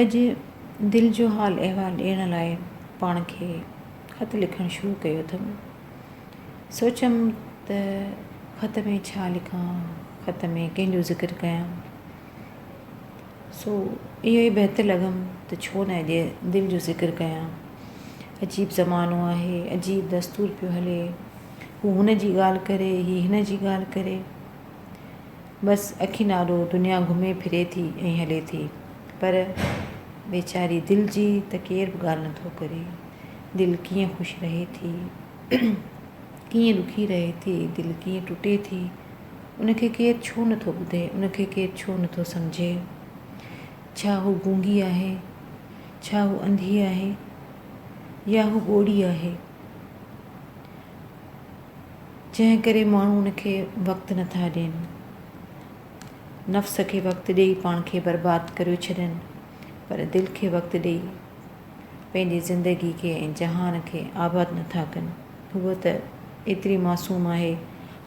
اڄ دل جو حال احوال ڏيڻ لاء پاڻ کي خط لکڻ شروع ڪيو اٿم. سوچيم ته خط ۾ ڇا لکان، خط ۾ ڪنهن جو ذڪر ڪيان. سو اهو ئي بهتر لڳم ته ڇو نه اڄ دل جو ذڪر ڪيان. عجيب زمانو آهي، عجيب دستور پيو هلي. هو هن جي ڳالهه ڪري، هي هن جي ڳالهه ڪري. بس اکين آڏو دنيا گهمي ڦري ٿي ۽ هلي ٿي پر ويچاري دل جي ته ڪير به ڳالهه نٿو ڪري. دل ڪيئن خوش رهي ٿي، ڪيئن ڏکي رهي ٿي، دل ڪيئن ٽٽي ٿي، ان کي ڪير ڇو نٿو ٻڌي، ان کي ڪير ڇو نٿو سمجهي. ڇا هو گونگي آهي؟ ڇا هو انڌي آهي؟ يا هو ٻوڙي آهي؟ جنهن ڪري ماڻهو ان کي وقت نٿا ڏين. نفس کي وقت ڏيئي پاڻ کي برباد ڪريو ڇڏين پر دل کي وقت ڏيئي پنهنجي زندگي کي ۽ جهان کي آباد نٿا ڪن. هوء ته ايتري معصوم آهي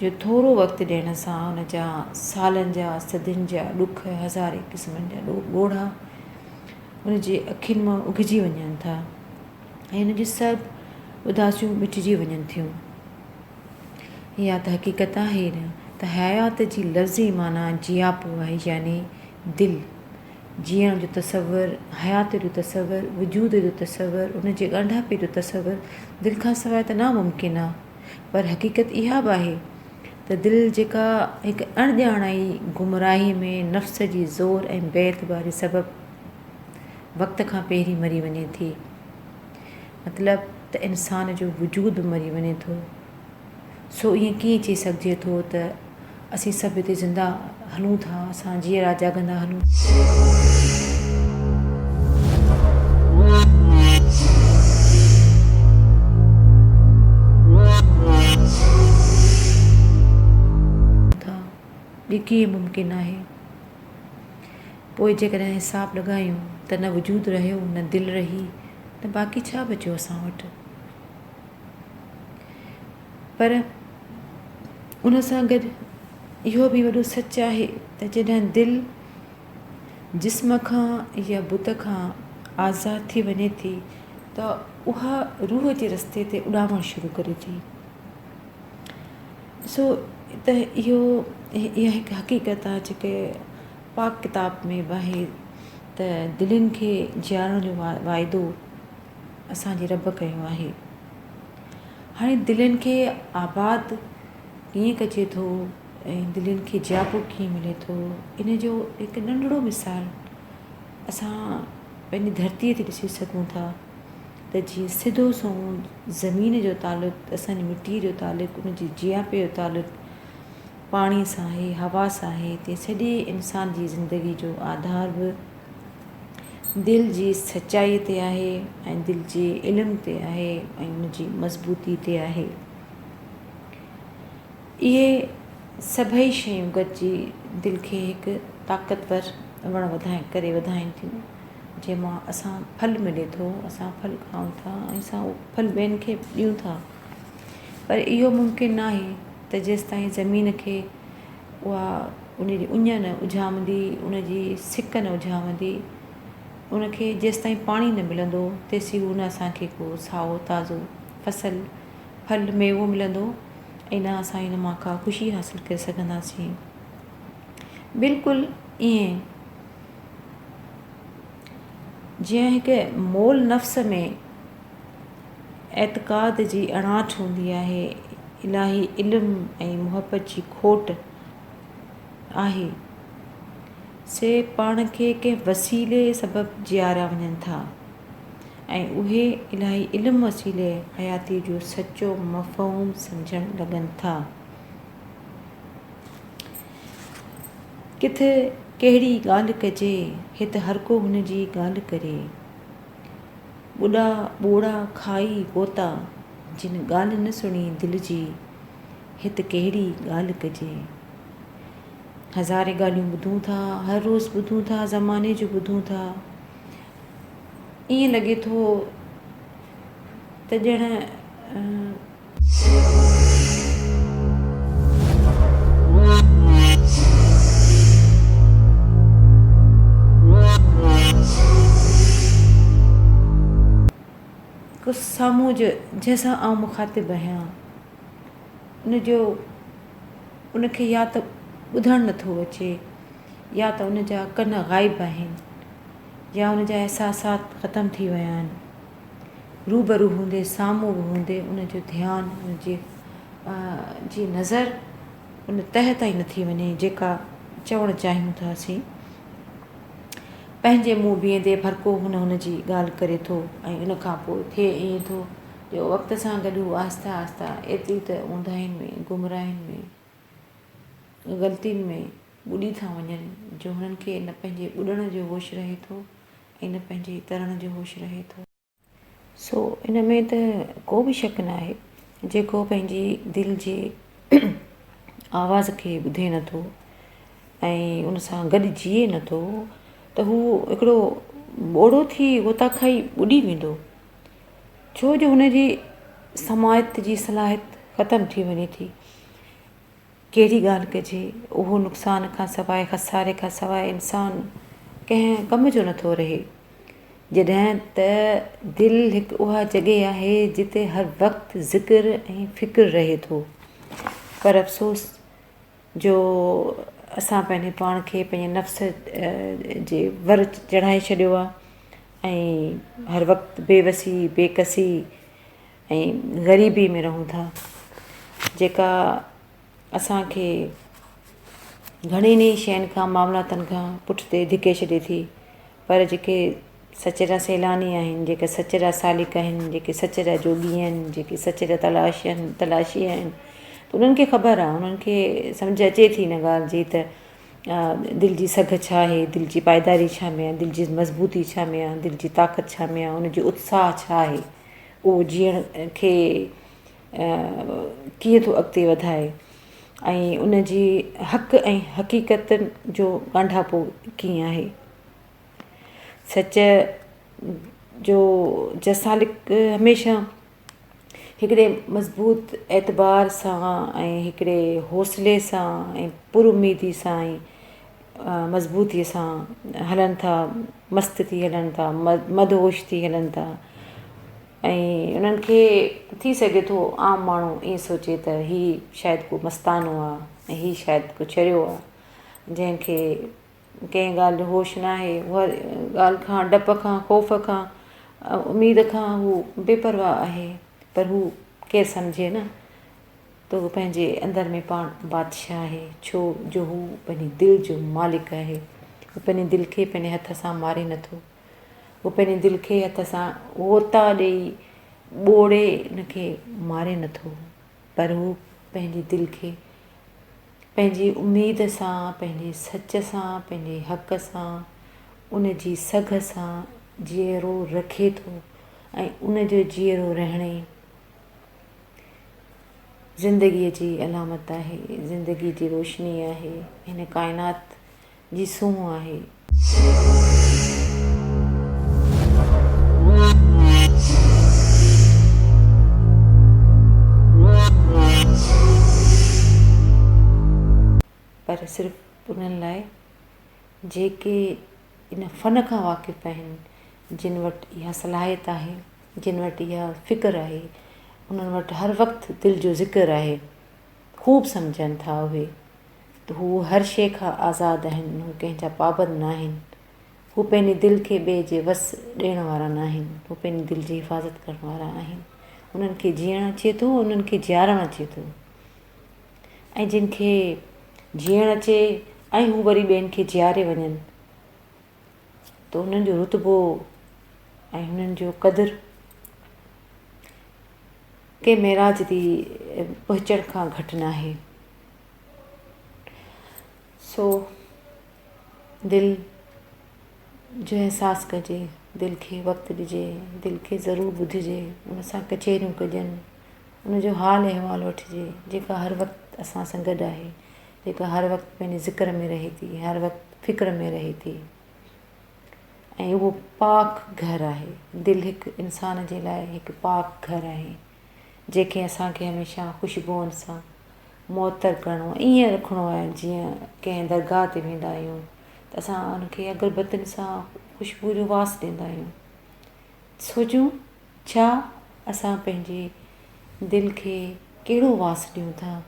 جو ٿورو وقت ڏيڻ سان ان جا سالن جا صدين جا ڏک هزارين قسمن جا ڳوڙها ان جي اکين مان اگهجي وڃن ٿا. ۽ ان جون سڀ اداسيون مٽجي وڃن ٿيون. اها ته حقيقت آهي نه ته حيات جي لفظي معنيٰ جياپو آهي يعني دل. جيئڻ جو تصور، حيات جو تصور، وجود جو تصور، ان جي ڳانڍاپي جو تصور دل کان سواء ته ناممڪن آهي. پر حقيقت اها به آهي ته دل جيڪا هڪ اڻڄاڻائي گمراهي ۾ نفس جي زور ۽ بي اعتباري سبب وقت کان پهرين مري وڃي ٿي. مطلب ته انسان جو وجود به مري وڃي ٿو. سو ائين ڪيئن چئي سگهجي ٿو ته اسين سڀ هتي زنده هلون ٿا، اسان جيئرا جاڳندا هلون ٿا. اهو ڪيئن ممڪن آهي؟ پوء جيڪڏهن حساب لڳايون ته نه وجود رهيو نه دل رهي ته باقي ڇا بچيو اسان وٽ؟ پر ان سان گڏ اهو به وڏو سچ آهي ته جڏهن دل جسم کان يا بت کان آزاد ٿي وڃي ٿي ته اها روح جي رستي تي اڏامڻ شروع ڪري ٿي. سو ته اهو اها هڪ حقيقت آهي جيڪي پاڪ ڪتاب ۾ به آهي ته دلين کي جيارڻ جو واعدو اسان جي رب ڪيو آهي. هاڻي دلين کي آباد ڪيئن ڪجي ٿو ۽ دلين کي جياپو ڪيئن ملي ٿو ان جو هڪ ننڍڙو مثال اسان پنهنجي ڌرتيء تي ڏسي سگهون ٿا. ته جيئن سڌو سنئون زمين جو تعلق، اسان جي مٽيء جو تعلق، ان جي جياپي جو تعلق پاڻي سان آهي، هوا سان آهي، تيئن سڄي انسان جي زندگي جو آڌار به دل جي سچائيء تي آهي ۽ دل جي علم تي آهي ۽ ان جي مضبوطي تي آهي. اهي سڀئي شيون گڏجي دل کي هڪ طاقتور وڻ وڌائين ڪري وڌائين ٿيون. جنهن مان اسان ڦل ملي ٿو، اسان ڦل کائون ٿا ۽ اسان اهو ڦل ٻين کي به ڏيون ٿا پر اهو ممڪن ناهي ته جيستائين زمين کي اها ان جي اڃ نه اجهامندي، ان جي سڪ نه اجهامندي، ان کي جيستائين پاڻي نه ملندو تيسين هو نه اسان کي ڪو سائو تازو فصل ڦل ميوو ملندو ۽ نه اسان ان مان ڪا خوشي حاصل ڪري سگهنداسين. بلڪل ائين جيئن هڪ مول نفس ۾ اعتقاد جي اڻاٺ هوندي آهي، الاهي علم ۽ محبت جي کوٽ آهي، سي پاڻ کي ڪنهن وسيلي سبب جياريا وڃن ٿا ۽ اهي الاهي علم وسيلي حياتيء جو سچو مفهوم سمجهڻ لڳن ٿا. ڪٿ ڪهڙي ڳالهه ڪجي، هت هرڪو هن جي ڳالهه ڪري. ٻڏا ٻوڙا کائي غوطا، جن ڳالهه نه سڻي دل جي، هت ڪهڙي ڳالهه ڪجي. هزارين ڳالهيون ٻڌون ٿا، هر روز ٻڌون ٿا، زماني جون ٻڌون ٿا. ائين لڳي ٿو ته ڄڻ. ڪو سامهون جو جنهن سان آئون مخاطب آهيان ان جو ان کي يا ته ٻڌڻ نٿو اچي يا ته ان جا ڪن غائب آهن يا ان جا احساسات ختم ٿي ويا آهن. روبرو هوندي سامهون به هوندي ان جو ڌيان ان جي جي نظر ان تهه تائين نٿي وڃي جيڪا چوڻ چاهيون ٿا اسين. پنهنجي منهن بيهندي ڀرڪو هن هن جي ڳالهه ڪري ٿو ۽ ان کان پوء ٿئي ائين ٿو جو وقت سان گڏ هو آهستي آهستي ايتري ته اونداهين ۾ گمراهين ۾ غلطين ۾ ٻڏي ٿا وڃن جو هنن کي نه پنهنجي ٻڏڻ جو هوش رهي ٿو ۽ نه پنهنجي ترڻ جو هوش رهي ٿو. سو ان ۾ ته ڪو به شڪ ناهي جيڪو پنهنجي دل جي آواز کي ٻڌي نٿو ۽ ان سان گڏ جيئي نٿو ته هو هڪڙو ٻوڙو ٿي غوطا کائي ٻڏي ويندو ڇو جو هن جي سماعت جي صلاحيت ختم ٿي وڃي ٿي. ڪهڙي ڳالهه ڪجي، اهو نقصان کان سواء، خساري کان سواء انسان ڪنهن ڪم جو نٿو رهي. جڏهن ته دل هڪ اها جڳهه آهي جتي هر وقت ذڪر ۽ فڪر رهي ٿو. پر افسوس جو اسان پنهنجي پاڻ کي پنهنجي نفس جي ور چڙهائي ڇڏيو آهي ۽ هر وقت بي وسي، بي ڪسي ۽ غريبي ۾ رهون ٿا جيڪا اسان کي گهڻين ئي شين کان معاملاتن کان پٺتي ڌڪي ڇڏي ٿي پر جيڪي سچ جا سيلاني آهن جيڪي سچ جا سالڪ آهن جيڪي سچ جا جوڳي آهن جيڪي سچ جا تلاش آهن تلاشي آهن ته انهن کي خبر آهي انهن کي سمجهه اچي ٿي ان ڳالهه جي ته دل جي سگهه ڇا آهي دل جي پائيداري ڇا ۾ آهي دل جي مضبوطي ڇا ۾ آهي دل جي طاقت ڇا ۾ آهي ان جو اتساهه ڇا آهي اهو جيئڻ کي ڪيئن ٿو اڳتي وڌائي ۽ ان جي حق ۽ حقيقتن جو ڳانڍاپو ڪيئن آهي. سچ جو جسالڪ هميشه هڪڙي مضبوط اعتبار سان ۽ هڪڙي حوصلي سان ۽ پر اميدي سان ۽ مضبوطيء سان هلن ٿا، مست ٿي هلن ٿا، مدهوش ٿي هلن ٿا ۽ انهن کي ٿي سگهي ٿو عام ماڻهو ائين سوچي ته هي شايد ڪو مستانو آهي ۽ هي شايد ڪو چريو آهي جنهن کي ڪنهن ڳالهه جو هوش ناهي هو هر ڳالهه کان ڊپ کان خوف کان اميد کان هو بي پرواهه آهي پر هو ڪير سمجهي نه ته هو پنهنجي اندر ۾ پاڻ بادشاهه آهي، ڇو جو هو پنهنجي دل جو مالڪ آهي. هو پنهنجي دل کي پنهنجي هٿ سان ماري نٿو. هو پنهنجي دل کي هٿ سان غوطا ڏيئي ٻوڙي ان کي ماري نٿو، پر هو پنهنجي دل کي پنهنجي اميد سان، پنهنجي سچ سان، پنهنجي حق سان، ان جي سگهه سان جيئرو رکي ٿو ۽ ان جو جيئرو رهڻ ئي زندگيء جي علامت آهي، زندگيء جي روشني آهي، هن ڪائنات جي سونهن آهي. پر صرف انهن لاء جيڪي ان فن کان واقف آهن، جن وٽ اها صلاحيت آهي. جن وٽ اها فڪر آهي، انهن وٽ هر وقت دل جو ذڪر آهي. خوب سمجهن ٿا اهي ته هو هر شيء کان آزاد آهن، هو ڪنهن جا پابند ناهن. هو پنهنجي دل کي ٻئي جي وس ڏيڻ وارا ناهن، هو پنهنجي دل جي حفاظت ڪرڻ وارا آهن. انهن کي جيئڻ اچي ٿو، انهن کي جيارڻ اچي ٿو ۽ جن کي جيئڻ اچي ۽ هو وري ٻين کي جياري وڃن. ته انهن جو رتبو ۽ انهن جو قدر ڪنهن معراج تي پهچڻ کان گهٽ ناهي. سو دل جو احساس ڪجي، دل کي وقت ڏجي، دل کي ضرور ٻڌجي، ان سان ڪچهريون ڪجن، ان جو حال احوال وٺجي، جيڪا هر وقت اسان سان گڏ آهي. جيڪا هر وقت پنهنجي ذڪر ۾ رهي ٿي، هر وقت فڪر ۾ رهي ٿي ۽ اهو پاڪ گهر آهي. دل هڪ انسان جي لاء هڪ پاڪ گهر آهي، جنهن کي اسان کي هميشه خوشبوئن سان معطر ڪرڻو آهي، ائين رکڻو آهي جيئن ڪنهن درگاهه تي ويندا آهيون ته اسان ان کي اگربتين سان خوشبو جو واس ڏيندا آهيون. سوچيون ڇا اسان پنهنجي دل کي ڪهڙو واس ڏيون ٿا؟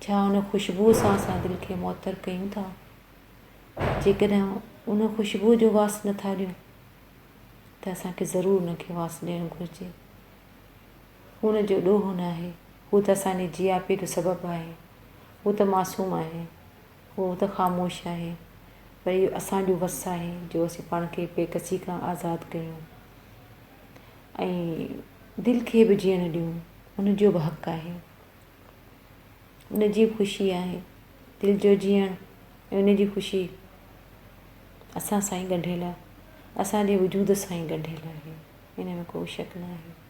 ڇا ان خوشبوء سان اسان دل کي معطر ڪيون ٿا؟ جيڪڏهن ان خوشبوء جو واس نٿا ڏيون ته اسان کي ضرور ان کي واس ڏيڻ گهرجي. هن جو ڏوهه ناهي، هو ته اسان جي جياپي جو سبب آهي. هو ته معصوم آهي، هو ته خاموش آهي، پر اهو اسان جو وس آهي جو اسين پاڻ کي بيڪسي کان آزاد ڪيون ۽ دل کي به جيئڻ ڏيون، ان جو به حق آهي. ان جي به خوشي آهي. دل جو جيئڻ ۽ ان جي خوشي اسان سان ئي ڳنڍيل آهي، اسان جي وجود سان ئي ڳنڍيل آهي، ان ۾ ڪو شڪ ناهي.